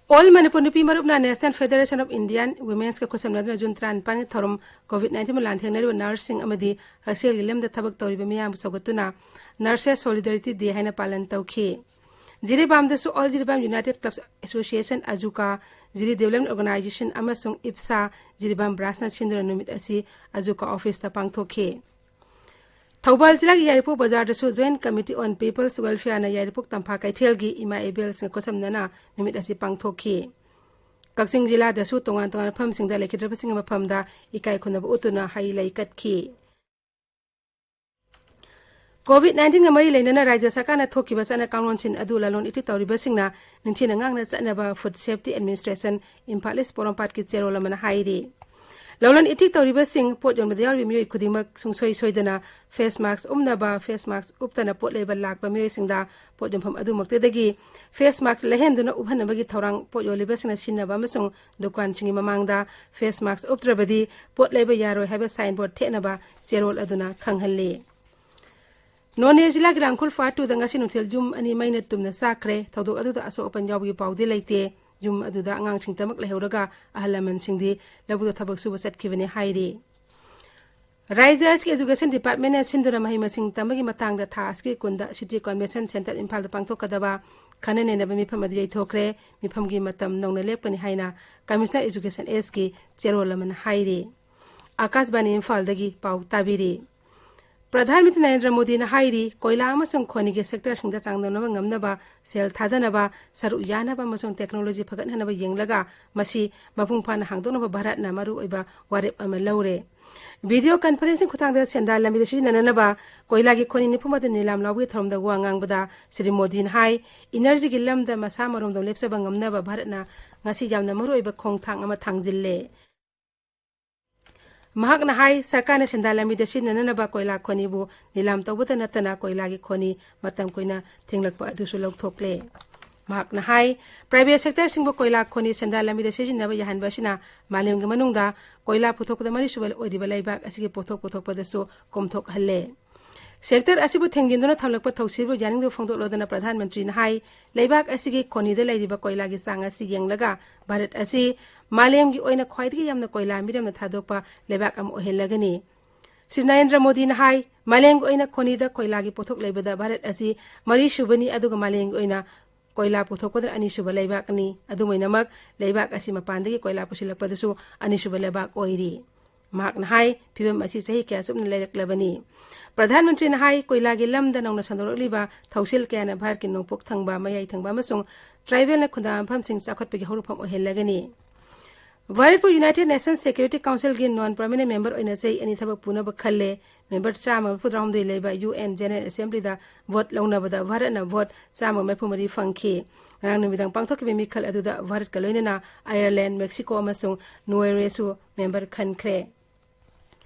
All Manipur ꯅꯨꯄꯤ ꯃꯔꯨꯞꯅ National Federation of Indian Women'sꯀ ꯈꯨꯠꯁꯝꯅꯗꯨꯅ ꯖꯨꯟ ꯇꯔꯥꯅꯤꯄꯥꯟꯒꯤ ꯊꯧꯔꯝ COVID-19ꯕꯨ ꯂꯥꯟꯊꯦꯡꯅꯔꯤꯕ ꯅꯔꯁꯁꯤꯡ ꯑꯃꯗꯤ ꯍꯛꯁꯦꯜꯒꯤ ꯂꯝꯗ ꯊꯕꯛ ꯇꯧꯔꯤꯕ ꯃꯤꯌꯥꯝꯕꯨ ꯁꯧꯒꯠꯇꯨꯅ Nurses Solidarity Day ꯍꯥꯏꯅ ꯄꯥꯂꯟ ꯇꯧꯈꯤ꯫ ꯖꯤꯔꯤꯕꯥꯝꯗꯁꯨ All Jiribam United Clubs Association, ꯑꯖꯨꯀꯥ, ꯖꯤꯔꯤ Development Organization ꯑꯃꯁꯨꯡ ꯏꯞꯁꯥ ꯖꯤꯔꯤꯕꯥꯝ branchꯅ ꯁꯤꯟꯗꯨꯅ ꯅꯨꯃꯤꯠ ꯑꯁꯤ ꯑꯖꯨꯀꯥ officeꯇ ꯄꯥꯡꯊꯣꯛꯈꯤ꯫ ꯊꯧꯕꯥꯜ ꯖꯤꯂꯥꯒꯤ ꯌꯥꯏꯔꯤꯄꯣꯛ ꯕꯖꯥꯔꯗꯁꯨ Joint Committee on People's Welfareꯅ ꯌꯥꯏꯔꯤꯄꯣꯛ ꯇꯝꯐꯥ ꯀꯩꯊꯦꯜꯒꯤ ꯏꯃꯥ ꯏꯕꯦꯜꯁꯤꯡꯒ ꯈꯨꯠꯁꯝꯅꯅ ꯅꯨꯃꯤꯠ ꯑꯁꯤ ꯄꯥꯡꯊꯣꯛꯈꯤ꯫ ꯀꯛꯆꯤꯡ ꯖꯤꯂꯥꯗꯁꯨ ꯇꯣꯉꯥꯟ ꯇꯣꯉꯥꯟꯕ ꯃꯐꯝꯁꯤꯡꯗ ꯂꯩꯈꯤꯗ꯭ꯔꯕꯁꯤꯡꯒꯤ ꯃꯐꯝꯗ ꯏꯀꯥꯏ ꯈꯨꯝꯅꯕ ꯎꯠꯇꯨꯅ ꯍꯩ ꯂꯩ ꯀꯠꯈꯤ꯫ COVID-19ꯒ ꯃꯔꯤ ꯂꯩꯅꯅ ꯔꯥꯖ꯭ꯌ ꯁꯔꯀꯥꯔꯅ ꯊꯣꯛꯈꯤꯕ ꯆꯠꯅ ꯀꯥꯡꯂꯣꯟꯁꯤꯡ ꯑꯗꯨ ꯂꯂꯣꯟ ꯏꯇꯤꯛ ꯇꯧꯔꯤꯕꯁꯤꯡꯅ ꯅꯤꯡꯊꯤꯅ ꯉꯥꯛꯅ ꯆꯠꯅꯕ Food Safety Administration, Imphal East ꯄꯣꯔꯣꯝꯄꯥꯠꯀꯤ ꯆꯦꯔꯣꯜ ꯑꯃꯅ ꯍꯥꯏꯔꯤ꯫ ꯂꯂꯣꯟ ꯏꯇꯤꯛ ꯇꯧꯔꯤꯕꯁꯤꯡ, ꯄꯣꯠ ꯌꯣꯟꯕꯗ ꯌꯥꯎꯔꯤꯕ ꯃꯤꯑꯣꯏ ꯈꯨꯗꯤꯡꯃꯛ ꯁꯨꯡꯁꯣꯏ ꯁꯣꯏꯗꯅ face mask ꯎꯞꯅꯕ, face mask ꯎꯞꯇꯅ ꯄꯣꯠ ꯂꯩꯕ ꯂꯥꯛꯄ ꯃꯤꯑꯣꯏꯁꯤꯡꯗ ꯄꯣꯠ ꯌꯣꯟꯐꯝ ꯑꯗꯨꯃꯛꯇꯗꯒꯤ face mask ꯂꯩꯍꯟꯗꯨꯅ ꯎꯞꯍꯟꯅꯕꯒꯤ ꯊꯧꯔꯥꯡ ꯄꯣꯠ ꯌꯣꯜꯂꯤꯕꯁꯤꯡꯅ ꯁꯤꯖꯤꯟꯅꯕ ꯑꯃꯁꯨꯡ ꯗꯨꯀꯥꯟꯁꯤꯡꯒꯤ ꯃꯃꯥꯡꯗ face mask ꯎꯞꯇ꯭ꯔꯕꯗꯤ ꯄꯣꯠ ꯂꯩꯕ ꯌꯥꯔꯣꯏ ꯍꯥꯏꯕ signboard ꯊꯦꯠꯅꯕ ꯆꯦꯔꯣꯜ ꯑꯗꯨꯅ ꯈꯪꯍꯜꯂꯤ꯫ ꯅꯣꯅꯦ ꯖꯤꯂꯥꯒꯤ ꯔꯥꯡꯈꯨꯜ Phase Twoꯗ ꯉꯁꯤ ꯅꯨꯡꯊꯤꯜ ꯌꯨꯝ ꯑꯅꯤ ꯃꯩꯅ ꯇꯨꯝꯅ ꯆꯥꯛꯈ꯭ꯔꯦ꯫ ꯊꯧꯗꯣꯛ ꯑꯗꯨꯗ ꯑꯁꯣꯛ ꯑꯄꯟ ꯌꯥꯎꯕꯒꯤ ꯄꯥꯎꯗꯤ ꯂꯩꯇꯦ꯫ ꯌꯨꯝ ꯑꯗꯨꯗ ꯑꯉꯥꯡꯁꯤꯡꯇꯃꯛ ꯂꯩꯍꯧꯔꯒ ꯑꯍꯜ ꯂꯃꯟꯁꯤꯡꯗꯤ ꯂꯧꯕꯨꯛꯇ ꯊꯕꯛ ꯁꯨꯕ ꯆꯠꯈꯤꯕꯅꯤ ꯍꯥꯏꯔꯤ꯫ ꯔꯥꯏꯖ꯭ꯌ ꯑꯁꯤꯒꯤ Education Department ꯅ ꯁꯤꯟꯗꯨꯅ ꯃꯍꯩ ꯃꯁꯤꯡ ꯇꯝꯕꯒꯤ ꯃꯇꯥꯡꯗ ꯊꯥ ꯑꯁꯤꯒꯤ ꯀꯨꯟꯗ City Convention Centre ꯏꯝꯐꯥꯜꯗ ꯄꯥꯡꯊꯣꯛꯀꯗꯕ ꯈꯟꯅ ꯅꯩꯅꯕ ꯃꯤꯐꯝ ꯑꯗꯨ ꯌꯩꯊꯣꯛꯈ꯭ꯔꯦ꯫ ꯃꯤꯐꯝꯒꯤ ꯃꯇꯝ ꯅꯧꯅ ꯂꯦꯞꯀꯅꯤ ꯍꯥꯏꯅ Commissioner Education S ꯀꯤ ꯆꯦꯔꯣꯜ ꯑꯃꯅ ꯍꯥꯏꯔꯤ꯫ ꯑꯥꯀꯥꯁꯕꯥꯅꯤ ꯏꯝꯐꯥꯜꯗꯒꯤ ꯄꯥꯎ ꯇꯥꯕꯤꯔꯤ꯫ ꯄ꯭ꯔꯙꯥꯟ ꯃꯟꯇ꯭ꯔꯤ ꯅꯔꯦꯟꯗ꯭ꯔ ꯃꯣꯗꯤꯅ ꯍꯥꯏꯔꯤ, ꯀꯣꯏꯂꯥ ꯑꯃꯁꯨꯡ ꯈꯣꯅꯤꯒꯤ ꯁꯦꯛꯇꯔꯁꯤꯡꯗ ꯆꯥꯡꯗꯝꯅꯕ ꯉꯝꯅꯕ ꯁꯦꯜ ꯊꯥꯗꯅꯕ, ꯁꯔꯨꯛ ꯌꯥꯅꯕ ꯑꯃꯁꯨꯡ ꯇꯦꯛꯅꯣꯂꯣꯖꯤ ꯐꯒꯠꯍꯟꯅꯕ ꯌꯦꯡꯂꯒ ꯃꯁꯤ ꯃꯄꯨꯡ ꯐꯥꯅ ꯍꯥꯡꯗꯣꯛꯅꯕ ꯚꯥꯔꯠꯅ ꯃꯔꯨꯑꯣꯏꯕ ꯋꯥꯔꯦꯞ ꯑꯃ ꯂꯧꯔꯦ꯫ ꯚꯤꯗꯤꯑꯣ ꯀꯟꯐꯔꯦꯟꯁꯤꯡ ꯈꯨꯠꯊꯥꯡꯗ ꯁꯦꯟꯗꯥꯟ ꯂꯝꯕꯤꯗ ꯁꯤꯖꯤꯟꯅꯅꯅꯕ ꯀꯣꯏꯂꯥꯒꯤ ꯈꯣꯅꯤ ꯅꯤꯐꯨ ꯃꯥꯊꯣꯏ ꯅꯤꯂꯥꯝ ꯂꯥꯎꯕꯒꯤ ꯊꯧꯔꯝꯗ ꯋꯥ ꯉꯥꯡꯕꯗ ꯁ꯭ꯔꯤ ꯃꯣꯗꯤꯅ ꯍꯥꯏ, ꯏꯅꯔꯖꯤꯒꯤ ꯂꯝꯗ ꯃꯁꯥ ꯃꯔꯣꯝꯗꯣꯝ ꯂꯦꯞꯆꯕ ꯉꯝꯅꯕ ꯚꯥꯔꯠꯅ ꯉꯁꯤ ꯌꯥꯝꯅ ꯃꯔꯨꯑꯣꯏꯕ ꯈꯣꯡꯊꯥꯡ ꯑꯃ ꯊꯥꯡꯖꯤꯜꯂꯦ꯫ ꯃꯍꯥꯛꯅ ꯍꯥꯏ, ꯁꯔꯀꯥꯔꯅ ꯁꯦꯟꯗꯥꯟ ꯂꯝꯕꯤꯗ ꯁꯤꯖꯤꯟꯅꯅꯕ ꯀꯣꯏꯂꯥ ꯈꯣꯅꯤꯕꯨ ꯅꯤꯂꯥꯝ ꯇꯧꯕꯇ ꯅꯠꯇꯅ ꯀꯣꯏꯂꯥꯒꯤ ꯈꯣꯅꯤ ꯃꯇꯝ ꯀꯨꯏꯅ ꯊꯤꯡꯂꯛꯄ ꯑꯗꯨꯁꯨ ꯂꯧꯊꯣꯛꯂꯦ꯫ ꯃꯍꯥꯛꯅ ꯍꯥꯏ, ꯄ꯭ꯔꯥꯏꯚꯦꯠ ꯁꯦꯛꯇꯔꯁꯤꯡꯕꯨ ꯀꯣꯏꯂꯥ ꯈꯣꯅꯤ ꯁꯦꯟꯗꯥꯟ ꯂꯝꯕꯤꯗ ꯁꯤꯖꯤꯟꯅꯕ ꯌꯥꯍꯟꯕ ꯑꯁꯤꯅ ꯃꯥꯂꯦꯝꯒꯤ ꯃꯅꯨꯡꯗ ꯀꯣꯏꯂꯥ ꯄꯨꯊꯣꯛꯄꯗ ꯃꯔꯤꯁꯨꯕ ꯑꯣꯏꯔꯤꯕ ꯂꯩꯕꯥꯛ ꯑꯁꯤꯒꯤ ꯄꯣꯠꯊꯣꯛ ꯄꯨꯊꯣꯛꯄꯗꯁꯨ ꯀꯣꯝꯊꯣꯛꯍꯜꯂꯦ꯫ ꯁꯦꯛꯇꯔ ꯑꯁꯤꯕꯨ ꯊꯤꯡꯖꯤꯟꯗꯨꯅ ꯊꯝꯂꯛꯄ ꯊꯧꯁꯤꯜꯕꯨ ꯌꯥꯅꯤꯡꯗꯕ ꯐꯣꯡꯗꯣꯛꯂꯗꯨꯅ ꯄ꯭ꯔꯙꯥꯟ ꯃꯟꯇ꯭ꯔꯤꯅ ꯍꯥꯏ, ꯂꯩꯕꯥꯛ ꯑꯁꯤꯒꯤ ꯈꯣꯅꯤꯗ ꯂꯩꯔꯤꯕ ꯀꯣꯏꯂꯥꯒꯤ ꯆꯥꯡ ꯑꯁꯤ ꯌꯦꯡꯂꯒ ꯚꯥꯔꯠ ꯑꯁꯤ ꯃꯥꯂꯦꯝꯒꯤ ꯑꯣꯏꯅ ꯈ꯭ꯋꯥꯏꯗꯒꯤ ꯌꯥꯝꯅ ꯀꯣꯏꯂꯥ ꯃꯤꯔꯝꯅ ꯊꯥꯗꯣꯛꯄ ꯂꯩꯕꯥꯛ ꯑꯃ ꯑꯣꯏꯍꯜꯂꯒꯅꯤ꯫ ꯁ꯭ꯔꯤ ꯅꯔꯦꯟꯗ꯭ꯔ ꯃꯣꯗꯤꯅ ꯍꯥꯏ, ꯃꯥꯂꯦꯝꯒꯤ ꯑꯣꯏꯅ ꯈꯣꯅꯤꯗ ꯀꯣꯏꯂꯥꯒꯤ ꯄꯣꯠꯊꯣꯛ ꯂꯩꯕꯗ ꯚꯥꯔꯠ ꯑꯁꯤ ꯃꯔꯤꯁꯨꯕꯅꯤ, ꯑꯗꯨꯒ ꯃꯥꯂꯦꯝꯒꯤ ꯑꯣꯏꯅ ꯀꯣꯏꯂꯥ ꯄꯨꯊꯣꯛꯄꯗ ꯑꯅꯤꯁꯨꯕ ꯂꯩꯕꯥꯛꯅꯤ꯫ ꯑꯗꯨꯝ ꯑꯣꯏꯅꯃꯛ, ꯂꯩꯕꯥꯛ ꯑꯁꯤ ꯃꯄꯥꯟꯗꯒꯤ ꯀꯣꯏꯂꯥ ꯄꯨꯁꯤꯜꯂꯛꯄꯗꯁꯨ ꯑꯅꯤꯁꯨꯕ ꯂꯩꯕꯥꯛ ꯑꯣꯏꯔꯤ꯫ ꯃꯍꯥꯛꯅ ꯍꯥꯏ, ꯐꯤꯕꯝ ꯑꯁꯤ ꯆꯍꯤ ꯀꯌꯥ ꯆꯨꯞꯅ ꯂꯩꯔꯛꯂꯕꯅꯤ꯫ ꯄ꯭ꯔꯙꯥꯟ ꯃꯟꯇ꯭ꯔꯤꯅ ꯍꯥꯏ, ꯀꯣꯏꯂꯥꯒꯤ ꯂꯝꯗ ꯅꯧꯅ ꯁꯟꯗꯣꯔꯛꯂꯤꯕ ꯊꯧꯁꯤꯜ ꯀꯌꯥꯅ ꯚꯥꯔꯠꯀꯤ ꯅꯣꯡꯄꯣꯛ ꯊꯪꯕ, ꯃꯌꯥꯏ ꯊꯪꯕ ꯑꯃꯁꯨꯡ ꯇ꯭ꯔꯥꯏꯕꯦꯜꯅ ꯈꯨꯟꯗꯥ ꯃꯐꯝꯁꯤꯡ ꯆꯥꯎꯈꯠꯄꯒꯤ ꯍꯧꯔꯛꯐꯝ ꯑꯣꯏꯍꯜꯂꯒꯅꯤ꯫ ꯚꯥꯔꯠꯄꯨ United Nations Security Council ꯒꯤ non permanent member ꯑꯣꯏꯅ ꯆꯍꯤ ꯑꯅꯤ ꯊꯕꯛ ꯄꯨꯅꯕ ꯈꯜꯂꯦ꯫ Member ꯆꯥꯝꯃ ꯃꯔꯤꯐꯨꯇꯔꯥꯍꯨꯝꯗꯣꯏ ꯂꯩꯕ U N General Assembly ꯗ vote ꯂꯧꯅꯕꯗ ꯚꯥꯔꯠꯅ vote ꯆꯥꯝꯃ ꯃꯔꯤꯐꯨ ꯃꯔꯤ ꯐꯪꯈꯤ꯫ ꯉꯔꯥꯡ ꯅꯨꯃꯤꯗꯥꯡ ꯄꯥꯡꯊꯣꯛꯈꯤꯕ ꯃꯤꯈꯜ ꯑꯗꯨꯗ ꯚꯥꯔꯠꯀ ꯂꯣꯏꯅꯅ Ireland, Mexico ꯑꯃꯁꯨꯡ Norway ꯁꯨ member ꯈꯟꯈ꯭ꯔꯦ꯫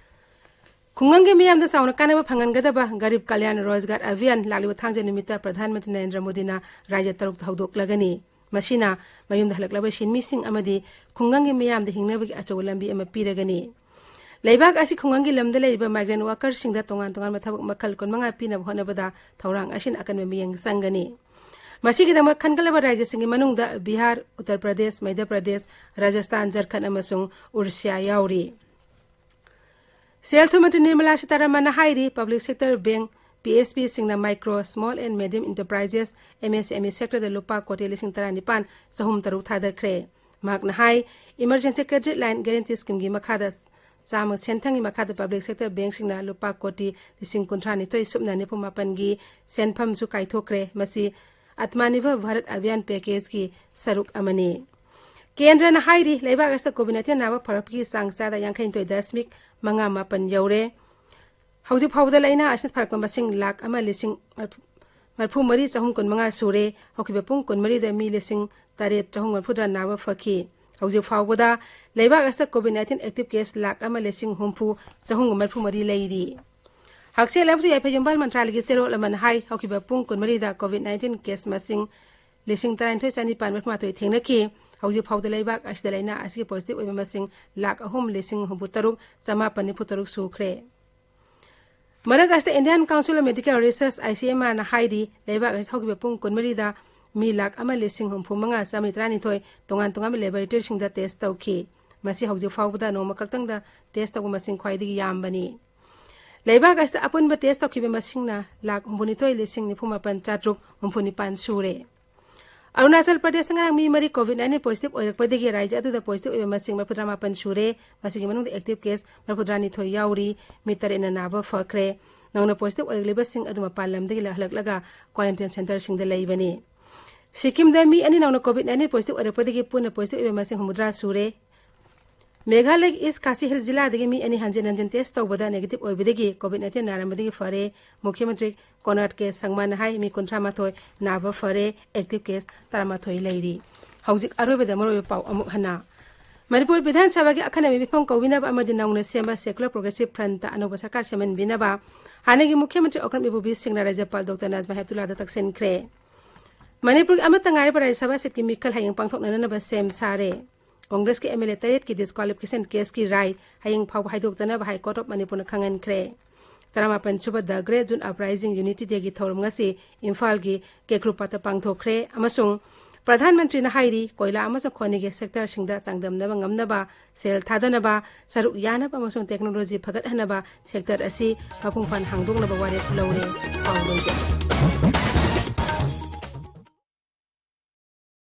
ꯈꯨꯡꯒꯪꯒꯤ ꯃꯤꯌꯥꯝꯗ ꯆꯥꯎꯅ ꯀꯥꯟꯅꯕ ꯐꯪꯍꯟꯒꯗꯕ ꯒꯔꯤꯕ ꯀꯂꯌꯥꯟ ꯔꯣꯖꯒꯥꯔ ꯑꯚꯤꯌꯥꯟ ꯂꯥꯛꯂꯤꯕ ꯊꯥꯡꯖ ꯅꯨꯃꯤꯠꯇ ꯄ꯭ꯔꯙꯥꯟ ꯃꯟꯇ꯭ꯔꯤ ꯅꯔꯦꯟꯗ꯭ꯔ ꯃꯣꯗꯤꯅ ꯔꯥꯖ꯭ꯌ ꯇꯔꯨꯛꯇ ꯍꯧꯗꯣꯛꯂꯒꯅꯤ꯫ ꯃꯁꯤꯅ ꯃꯌꯨꯝꯗ ꯍꯜꯂꯛꯂꯕ ꯁꯤꯟꯃꯤꯁꯤꯡ ꯑꯃꯗꯤ ꯈꯨꯡꯒꯪꯒꯤ ꯃꯤꯌꯥꯝꯗ ꯍꯤꯡꯅꯕꯒꯤ ꯑꯆꯧꯕ ꯂꯝꯕꯤ ꯑꯃ ꯄꯤꯔꯒꯅꯤ꯫ ꯂꯩꯕꯥꯛ ꯑꯁꯤ ꯈꯨꯡꯒꯪꯒꯤ ꯂꯝꯗ ꯂꯩꯔꯤꯕ migrant worker ꯁꯤꯡꯗ ꯇꯣꯉꯥꯟ ꯇꯣꯉꯥꯟꯕ ꯊꯕꯛ ꯃꯈꯜ ꯀꯨꯟꯃꯉꯥ ꯄꯤꯅꯕ ꯍꯣꯠꯅꯕꯗ ꯊꯧꯔꯥꯡ ꯑꯁꯤꯅ ꯑꯀꯟꯕ ꯃꯤꯠꯌꯦꯡ ꯆꯪꯒꯅꯤ꯫ ꯃꯁꯤꯒꯤꯗꯃꯛ ꯈꯟꯒꯠꯂꯕ ꯔꯥꯖ꯭ꯌꯁꯤꯡꯒꯤ ꯃꯅꯨꯡꯗ ꯕꯤꯍꯥꯔ, ꯎꯠꯇꯔ ꯄ꯭ꯔꯗꯦꯁ, ꯃꯙ꯭ꯌ ꯄ꯭ꯔꯗꯦꯁ, ꯔꯥꯖꯁꯊꯥꯟ, ꯖꯔꯈꯟꯗ ꯑꯃꯁꯨꯡ ꯎꯔꯤꯁ꯭ꯌꯥ ꯌꯥꯎꯔꯤ꯫ ꯁꯦꯜ ꯊꯨꯝ ꯃꯟꯇ꯭ꯔꯤ ꯅꯤꯔꯃꯂꯥ ꯁꯤꯇꯥꯔꯥꯃꯟꯅ ꯍꯥꯏꯔꯤ, public sector bank, P S ꯕꯤꯁꯤꯡꯅ micro, small and medium enterprises, M S M E ꯁꯦꯛꯇꯔꯗ ꯂꯨꯄꯥ ꯀꯣꯇꯤ ꯂꯤꯁꯤꯡ ꯇꯔꯥꯅꯤꯄꯥꯟ ꯆꯍꯨꯝ ꯇꯔꯨꯛ ꯊꯥꯗꯈ꯭ꯔꯦ꯫ ꯃꯍꯥꯛꯅ ꯍꯥꯏ, ꯏꯃꯔꯖꯦꯟꯁꯤ ꯀ꯭ꯔꯦꯗꯤꯠ ꯂꯥꯏꯟ ꯒꯦꯔꯦꯟꯇꯤ ꯁ꯭ꯀꯤꯝꯒꯤ ꯃꯈꯥꯗ ꯆꯥꯝꯃ ꯁꯦꯟꯊꯪꯒꯤ ꯃꯈꯥꯗ ꯄꯕ꯭ꯂꯤꯛ ꯁꯦꯛꯇꯔ ꯕꯦꯡꯁꯤꯡꯅ ꯂꯨꯄꯥ ꯀꯣꯇꯤ ꯂꯤꯁꯤꯡ ꯀꯨꯟꯊ꯭ꯔꯥ ꯅꯤꯊꯣꯏ ꯁꯨꯞꯅ ꯅꯤꯐꯨ ꯃꯥꯄꯟꯒꯤ ꯁꯦꯟꯐꯝꯁꯨ ꯀꯥꯏꯊꯣꯛꯈ꯭ꯔꯦ꯫ ꯃꯁꯤ ꯑꯠꯃꯥꯅꯤꯔꯚꯔ ꯚꯥꯔꯠ ꯑꯚꯤꯌꯥꯟ ꯄꯦꯀꯦꯖꯀꯤ ꯁꯔꯨꯛ ꯑꯃꯅꯤ꯫ ꯀꯦꯟꯗ꯭ꯔꯅ ꯍꯥꯏꯔꯤ, ꯂꯩꯕꯥꯛ ꯑꯁꯤꯗ ꯀꯣꯚꯤꯗ ꯅꯥꯏꯟꯇꯤꯟ ꯅꯥꯕ ꯐꯔꯛꯄꯒꯤ ꯆꯥꯡ ꯆꯥꯗ ꯌꯥꯡꯈꯩꯅꯤꯊꯣꯏ ꯗꯁꯃꯤꯛ ꯃꯉꯥ ꯃꯥꯄꯟ ꯌꯧꯔꯦ꯫ ꯍꯧꯖꯤꯛ ꯐꯥꯎꯕꯗ ꯂꯥꯏꯅꯥ ꯑꯁꯤꯅ ꯐꯔꯛꯄ ꯃꯁꯤꯡ ꯂꯥꯈ ꯑꯃ ꯂꯤꯁꯤꯡ ꯃꯔꯐꯨ ꯃꯔꯤ ꯆꯍꯨꯝ ꯀꯨꯟꯃꯉꯥ ꯁꯨꯔꯦ꯫ ꯍꯧꯈꯤꯕ ꯄꯨꯡ ꯀꯨꯟꯃꯔꯤꯗ ꯃꯤ ꯂꯤꯁꯤꯡ ꯇꯔꯦꯠ ꯆꯍꯨꯝ ꯃꯔꯐꯨꯇꯔꯥ ꯅꯥꯕ ꯐꯈꯤ꯫ ꯍꯧꯖꯤꯛ ꯐꯥꯎꯕꯗ ꯂꯩꯕꯥꯛ ꯑꯁꯤꯗ Covid nineteen active case lakh ꯑꯃ ꯂꯤꯁꯤꯡ ꯍꯨꯝꯐꯨ ꯆꯍꯨꯝꯒ ꯃꯔꯐꯨ ꯃꯔꯤ ꯂꯩꯔꯤ꯫ ꯍꯛꯁꯦꯜ ꯑꯃꯁꯨꯡ ꯌꯥꯏꯐ ꯌꯨꯝꯕꯥꯜ ꯃꯟꯇ꯭ꯔꯥꯂꯌꯒꯤ ꯆꯦꯔꯣꯜ ꯑꯃꯅ ꯍꯥꯏ, ꯍꯧꯈꯤꯕ ꯄꯨꯡ ꯀꯨꯟꯃꯔꯤꯗ ꯀꯣꯚꯤꯗ ꯅꯥꯏꯟꯇꯤꯟ ꯀꯦꯁ ꯃꯁꯤꯡ ꯂꯤꯁꯤꯡ ꯇꯔꯥꯅꯤꯊꯣꯏ ꯆꯅꯤꯄꯥꯟ ꯃꯔꯐꯨꯃꯥꯊꯣꯏ ꯊꯦꯡꯅꯈꯤ꯫ ꯍꯧꯖꯤꯛ ꯐꯥꯎꯗ ꯂꯩꯕꯥꯛ ꯑꯁꯤꯗ ꯂꯥꯏꯅꯥ ꯑꯁꯤꯒꯤ ꯄꯣꯖꯤꯇꯤꯚ ꯑꯣꯏꯕ ꯃꯁꯤꯡ ꯂꯥꯈ ꯑꯍꯨꯝ ꯂꯤꯁꯤꯡ ꯍꯨꯝꯐꯨ ꯇꯔꯨꯛ ꯆꯃꯥꯄꯟ ꯅꯤꯐꯨ ꯇꯔꯨꯛ ꯁꯨꯈ꯭ꯔꯦ꯫ ꯃꯔꯛ ꯑꯁꯤꯗ Indian Council of Medical Research, I C M R ꯅ ꯍꯥꯏꯔꯤ, ꯂꯩꯕꯥꯛ ꯑꯁꯤꯗ ꯍꯧꯈꯤꯕ ꯄꯨꯡ ꯀꯨꯟꯃꯔꯤꯗ ꯃꯤ ꯂꯥꯈ ꯑꯃ ꯂꯤꯁꯤꯡ ꯍꯨꯝꯐꯨ ꯃꯉꯥ ꯆꯥꯃꯔꯤ ꯇꯔꯥꯅꯤꯊꯣꯏ ꯇꯣꯉꯥꯟ ꯇꯣꯉꯥꯟꯕ ꯂꯦꯕꯣꯔꯦꯇꯔꯤꯁꯤꯡꯗ ꯇꯦꯁ ꯇꯧꯈꯤ꯫ ꯃꯁꯤ ꯍꯧꯖꯤꯛ ꯐꯥꯎꯕꯗ ꯅꯣꯡꯃ ꯈꯛꯇꯪꯗ ꯇꯦꯁ ꯇꯧꯕ ꯃꯁꯤꯡ ꯈ꯭ꯋꯥꯏꯗꯒꯤ ꯌꯥꯝꯕꯅꯤ꯫ ꯂꯩꯕꯥꯛ ꯑꯁꯤꯗ ꯑꯄꯨꯟꯕ ꯇꯦꯁ ꯇꯧꯈꯤꯕ ꯃꯁꯤꯡꯅ ꯂꯥꯈ ꯍꯨꯝꯐꯨꯅꯤꯊꯣꯏ ꯂꯤꯁꯤꯡ ꯅꯤꯐꯨ ꯃꯥꯄꯟ ꯆꯥꯇ꯭ꯔꯨꯛ ꯍꯨꯝꯐꯨ ꯅꯤꯄꯥꯟ ꯁꯨꯔꯦ꯫ ꯑꯔꯨꯅꯥꯆꯜ ꯄ꯭ꯔꯗꯦꯁꯇ ꯉꯔꯥꯡ ꯃꯤ ꯃꯔꯤ ꯀꯣꯚꯤꯗ ꯅꯥꯏꯟꯇꯤꯟ ꯄꯣꯖꯤꯇꯤꯚ ꯑꯣꯏꯔꯛꯄꯗꯒꯤ ꯔꯥꯖ꯭ꯌ ꯑꯗꯨꯗ ꯄꯣꯖꯤꯇꯤꯚ ꯑꯣꯏꯕ ꯃꯁꯤꯡ ꯃꯔꯐꯨꯇꯔꯥ ꯃꯥꯄꯟ ꯁꯨꯔꯦ꯫ ꯃꯁꯤꯒꯤ ꯃꯅꯨꯡꯗ ꯑꯦꯛꯇꯤꯚ ꯀꯦꯁ ꯃꯔꯐꯨꯇꯔꯥ ꯅꯤꯊꯣꯏ ꯌꯥꯎꯔꯤ꯫ ꯃꯤ ꯇꯔꯦꯠꯅ ꯅꯥꯕ ꯐꯈ꯭ꯔꯦ꯫ ꯅꯧꯅ ꯄꯣꯖꯤꯇꯤꯚ ꯑꯣꯏꯔꯛꯂꯤꯕꯁꯤꯡ ꯑꯗꯨ ꯃꯄꯥꯟ ꯂꯝꯗꯒꯤ ꯍꯜꯂꯛꯂꯒ ꯀ꯭ꯋꯥꯔꯦꯟꯇꯤꯟ ꯁꯦꯟꯇꯔꯁꯤꯡꯗ ꯂꯩꯕꯅꯤ꯫ ꯁꯤꯛꯀꯤꯝꯗ ꯃꯤ ꯑꯅꯤ ꯅꯧꯅ ꯀꯣꯚꯤꯗ ꯅꯥꯏꯟꯇꯤꯟ ꯄꯣꯖꯤꯇꯤꯚ ꯑꯣꯏꯔꯛꯄꯗꯒꯤ ꯄꯨꯟꯅ ꯄꯣꯖꯤꯇꯤꯚ ꯑꯣꯏꯕ ꯃꯁꯤꯡ ꯍꯨꯝꯐꯨꯇꯔꯥ ꯁꯨꯔꯦ꯫ ꯃꯦꯘꯥꯂꯌꯒꯤ ꯏꯁ ꯈꯥꯁꯤ ꯍꯤꯜ ꯖꯤꯂꯥꯗꯒꯤ ꯃꯤ ꯑꯅꯤ ꯍꯟꯖꯤꯟ ꯍꯟꯖꯤꯟ ꯇꯦꯁ ꯇꯧꯕꯗ ꯅꯦꯒꯦꯇꯤꯚ ꯑꯣꯏꯕꯗꯒꯤ ꯀꯣꯚꯤꯗ ꯅꯥꯏꯟꯇꯤꯟ ꯅꯥꯔꯝꯕꯗꯒꯤ ꯐꯔꯦ꯫ ꯃꯨꯈ꯭ꯌ ꯃꯟꯇ꯭ꯔꯤ ꯀꯣꯅꯔꯥꯗ ꯀꯦ ꯁꯪꯃꯥꯅ ꯍꯥꯏ, ꯃꯤ ꯀꯨꯟꯊ꯭ꯔꯥ ꯃꯥꯊꯣꯏ ꯅꯥꯕ ꯐꯔꯦ, ꯑꯦꯛꯇꯤꯚ ꯀꯦꯁ ꯇꯔꯥꯃꯥꯊꯣꯏ ꯂꯩꯔꯤ꯫ ꯍꯧꯖꯤꯛ ꯑꯔꯣꯏꯕꯗ ꯃꯔꯨꯑꯣꯏꯕ ꯄꯥꯎ ꯑꯃꯨꯛ ꯍꯟꯅ꯫ ꯃꯅꯤꯄꯨꯔ ꯕꯤꯙꯥꯟ ꯁꯚꯥꯒꯤ ꯑꯈꯟꯅꯕ ꯃꯤꯐꯝ ꯀꯧꯕꯤꯅꯕ ꯑꯃꯗꯤ ꯅꯧꯅ ꯁꯦꯝꯕ Secular Progressive Frontꯇ ꯑꯅꯧꯕ ꯁꯔꯀꯥꯔ ꯁꯦꯝꯍꯟꯕꯤꯅꯕ ꯍꯥꯟꯅꯒꯤ ꯃꯨꯈ꯭ꯌ ꯃꯟꯇ꯭ꯔꯤ ꯑꯣꯀ꯭ꯔꯝ ꯏꯕꯣꯕꯤ ꯁꯤꯡꯅ ꯔꯥꯖ꯭ꯌꯄꯥꯜ ꯗꯣꯛꯇꯔ ꯅꯥꯖꯃꯥ ꯍꯦꯞꯇꯨꯂꯥꯗ ꯇꯛꯁꯤꯟꯈ꯭ꯔꯦ꯫ ꯃꯅꯤꯄꯨꯔꯒꯤ ꯑꯃꯠꯇ ꯉꯥꯏꯔꯕ ꯔꯥꯖ꯭ꯌ ꯁꯚꯥ ꯁꯤꯠꯀꯤ ꯃꯤꯈꯜ ꯍꯌꯦꯡ ꯄꯥꯡꯊꯣꯛꯅꯅꯕ ꯁꯦꯝ ꯁꯥꯔꯦ꯫ ꯀꯣꯡꯒ꯭ꯔꯦꯁꯀꯤ ꯑꯦꯝ ꯑꯦꯜ ꯑꯦ ꯇꯔꯦꯠꯀꯤ ꯗꯤꯁꯀ꯭ꯋꯥꯂꯤꯐꯤꯀꯦꯁꯟ ꯀꯦꯁꯀꯤ ꯔꯥꯏ ꯍꯌꯦꯡ ꯐꯥꯎꯕ ꯍꯥꯏꯗꯣꯛꯇꯅꯕ ꯍꯥꯏ ꯀꯣꯔꯠ ꯑꯣꯐ ꯃꯅꯤꯄꯨꯔꯅ ꯈꯪꯍꯟꯈ꯭ꯔꯦ꯫ ꯇꯔꯥꯃꯥꯄꯟ ꯁꯨꯕ The Great June Uprising Unity Dayꯒꯤ ꯊꯧꯔꯝ ꯉꯁꯤ ꯏꯝꯐꯥꯜꯒꯤ ꯀꯦꯀ꯭ꯔꯨꯄꯥꯠꯇ ꯄꯥꯡꯊꯣꯛꯈ꯭ꯔꯦ ꯑꯃꯁꯨꯡ ꯄ꯭ꯔꯙꯥꯟ ꯃꯟꯇ꯭ꯔꯤꯅ ꯍꯥꯏꯔꯤ, ꯀꯣꯏꯂꯥ ꯑꯃꯁꯨꯡ ꯈ꯭ꯋꯥꯅꯤꯒꯤ ꯁꯦꯛꯇꯔꯁꯤꯡꯗ ꯆꯥꯡꯗꯝꯅꯕ ꯉꯝꯅꯕ, ꯁꯦꯜ ꯊꯥꯗꯅꯕ, ꯁꯔꯨꯛ ꯌꯥꯅꯕ ꯑꯃꯁꯨꯡ ꯇꯦꯛꯅꯣꯂꯣꯖꯤ ꯐꯒꯠꯍꯟꯅꯕ ꯁꯦꯛꯇꯔ ꯑꯁꯤ ꯃꯄꯨꯡ ꯐꯥꯅ ꯍꯥꯡꯗꯣꯛꯅꯕ ꯋꯥꯔꯦꯞ ꯂꯧꯔꯦ꯫ ꯄꯥꯎ ꯂꯣꯏꯖꯔꯦ꯫